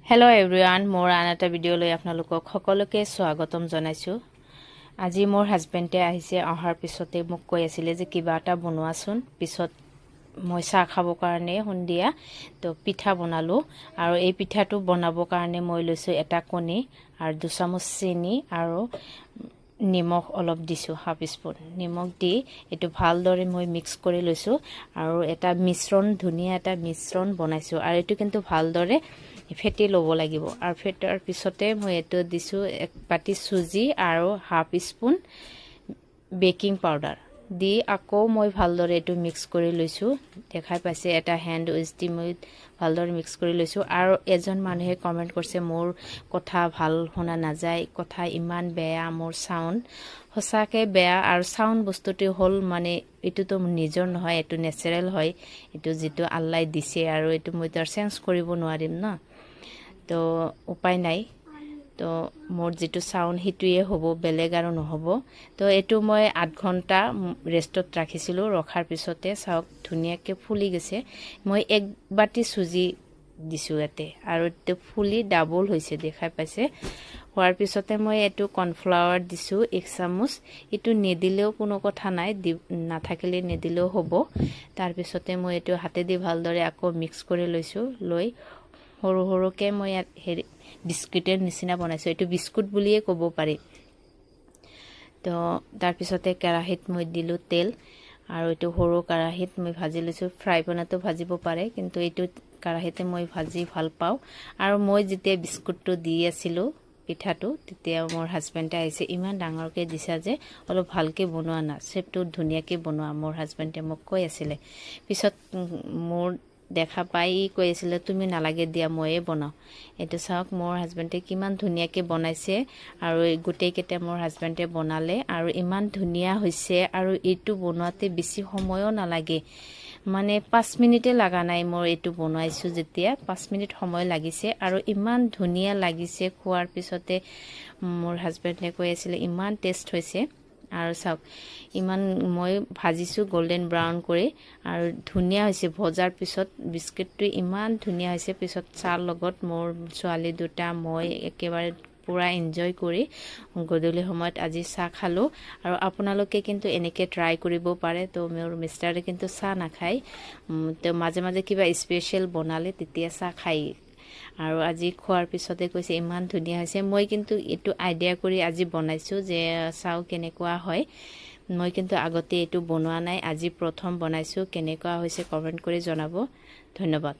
Hello' everyone, মোৰ আন এটা ভিডিঅ'লৈ আপোনালোকক সকলোকে স্বাগতম জনাইছোঁ। আজি মোৰ হাজবেণ্ডে আহিছে। অহাৰ পিছতে মোক কৈ আছিলে যে কিবা এটা বনোৱাচোন। পিছত মই চাহ খাবৰ কাৰণে সন্ধিয়া তো পিঠা বনালোঁ। আৰু এই পিঠাটো বনাবৰ কাৰণে মই লৈছোঁ এটা কণী আৰু 2 চামুচ চেনি আৰু নিমখ অলপ দিছোঁ, হাফ স্পুন নিমখ দি এইটো ভালদৰে মই মিক্স কৰি লৈছোঁ আৰু এটা মিশ্ৰণ, ধুনীয়া এটা মিশ্ৰণ বনাইছোঁ। আৰু এইটো কিন্তু ভালদৰে ফেটি ল'ব লাগিব। আৰু ফেটাৰ পিছতে মই এইটো দিছোঁ এক বাতি চুজি আৰু হাফ স্পুন বেকিং পাউডাৰ দি আকৌ মই ভালদৰে এইটো মিক্স কৰি লৈছোঁ। দেখাই পাইছে, এটা হেণ্ড which দি মই ভালদৰে মিক্স কৰি লৈছোঁ। আৰু এজন মানুহে কমেণ্ট কৰিছে, মোৰ কথা ভাল শুনা নাযায়, কথা ইমান বেয়া, মোৰ চাউণ্ড সঁচাকৈ বেয়া। আৰু চাউণ্ড বস্তুটো হ'ল মানে এইটোতো নিজৰ নহয়, এইটো নেচাৰেল হয়। এইটো যিটো আল্লাই দিছে আৰু এইটো মই তাৰ চেঞ্জ কৰিব নোৱাৰিম ন। তো উপায় নাই। তো মোৰ যিটো চাউণ্ড সেইটোৱে হ'ব, বেলেগ আৰু নহ'ব। তো এইটো মই 8 ঘণ্টা ৰেষ্টত ৰাখিছিলোঁ। ৰখাৰ পিছতে চাওক, ধুনীয়াকৈ ফুলি গৈছে। মই এক বাতি চুজি দিছোঁ ইয়াতে আৰু এইটো ফুলি ডাবল হৈছে, দেখাই পাইছে। হোৱাৰ পিছতে মই এইটো কৰ্ণফ্লাৱাৰ দিছোঁ 1 চামুচ। এইটো নিদিলেও কোনো কথা নাই, দি নাথাকিলে নিদিলেও হ'ব। তাৰপিছতে মই এইটো হাতেদি ভালদৰে আকৌ মিক্স কৰি লৈছোঁ। লৈ সৰু সৰুকৈ মই ইয়াত হেৰি বিস্কুটৰ নিচিনা বনাইছোঁ। এইটো বিস্কুট বুলিয়ে ক'ব পাৰি। তো তাৰপিছতে কেৰাহীত মই দিলোঁ তেল আৰু এইটো সৰু কেৰাহীত মই ভাজি লৈছোঁ। ফ্ৰাই পেনতো ভাজিব পাৰে, কিন্তু এইটো কেৰাহীতে মই ভাজি ভাল পাওঁ। আৰু মই যেতিয়া বিস্কুটটো দি আছিলোঁ পিঠাটো, তেতিয়া মোৰ হাজবেণ্ডে আহিছে। "ইমান ডাঙৰকৈ দিছা যে, অলপ ভালকৈ বনোৱা না, শ্বেপটো ধুনীয়াকৈ বনোৱা", মোৰ হাজবেণ্ডে মোক কৈ আছিলে। পিছত মোৰ দেখা পাই কৈ আছিলে, "তুমি নালাগে দিয়া, ময়ে বনাওঁ"। এইটো চাওক, মোৰ হাজবেণ্ডে কিমান ধুনীয়াকৈ বনাইছে। আৰু গোটেইকেইটা মোৰ হাজবেণ্ডে বনালে আৰু ইমান ধুনীয়া হৈছে। আৰু এইটো বনোৱাতে বেছি সময়ো নালাগে, মানে 5 মিনিটে লগা নাই। মোৰ এইটো বনাইছোঁ যেতিয়া 5 মিনিট সময় লাগিছে আৰু ইমান ধুনীয়া লাগিছে। খোৱাৰ পিছতে মোৰ হাজবেণ্ডে কৈ আছিলে, ইমান টেষ্ট হৈছে। আৰু চাওক, ইমান মই ভাজিছোঁ গল্ডেন ব্ৰাউন কৰি আৰু ধুনীয়া হৈছে। ভজাৰ পিছত বিস্কুটটো ইমান ধুনীয়া হৈছে। পিছত চাহৰ লগত মোৰ ছোৱালী দুটা, মই একেবাৰে পূৰা এনজয় কৰি গধূলি সময়ত আজি চাহ খালোঁ। আৰু আপোনালোকে কিন্তু এনেকৈ ট্ৰাই কৰিব পাৰে। তো মোৰ মিষ্টাৰে কিন্তু চাহ নাখায়। তো মাজে মাজে কিবা স্পেচিয়েল বনালে তেতিয়া চাহ খায়। আৰু আজি খোৱাৰ পিছতে কৈছে, ইমান ধুনীয়া হৈছে। মই কিন্তু এইটো আইডিয়া কৰি আজি বনাইছোঁ যে চাওঁ কেনেকুৱা হয়। মই কিন্তু আগতে এইটো বনোৱা নাই, আজি প্ৰথম বনাইছোঁ। কেনেকুৱা হৈছে কমেণ্ট কৰি জনাব। ধন্যবাদ।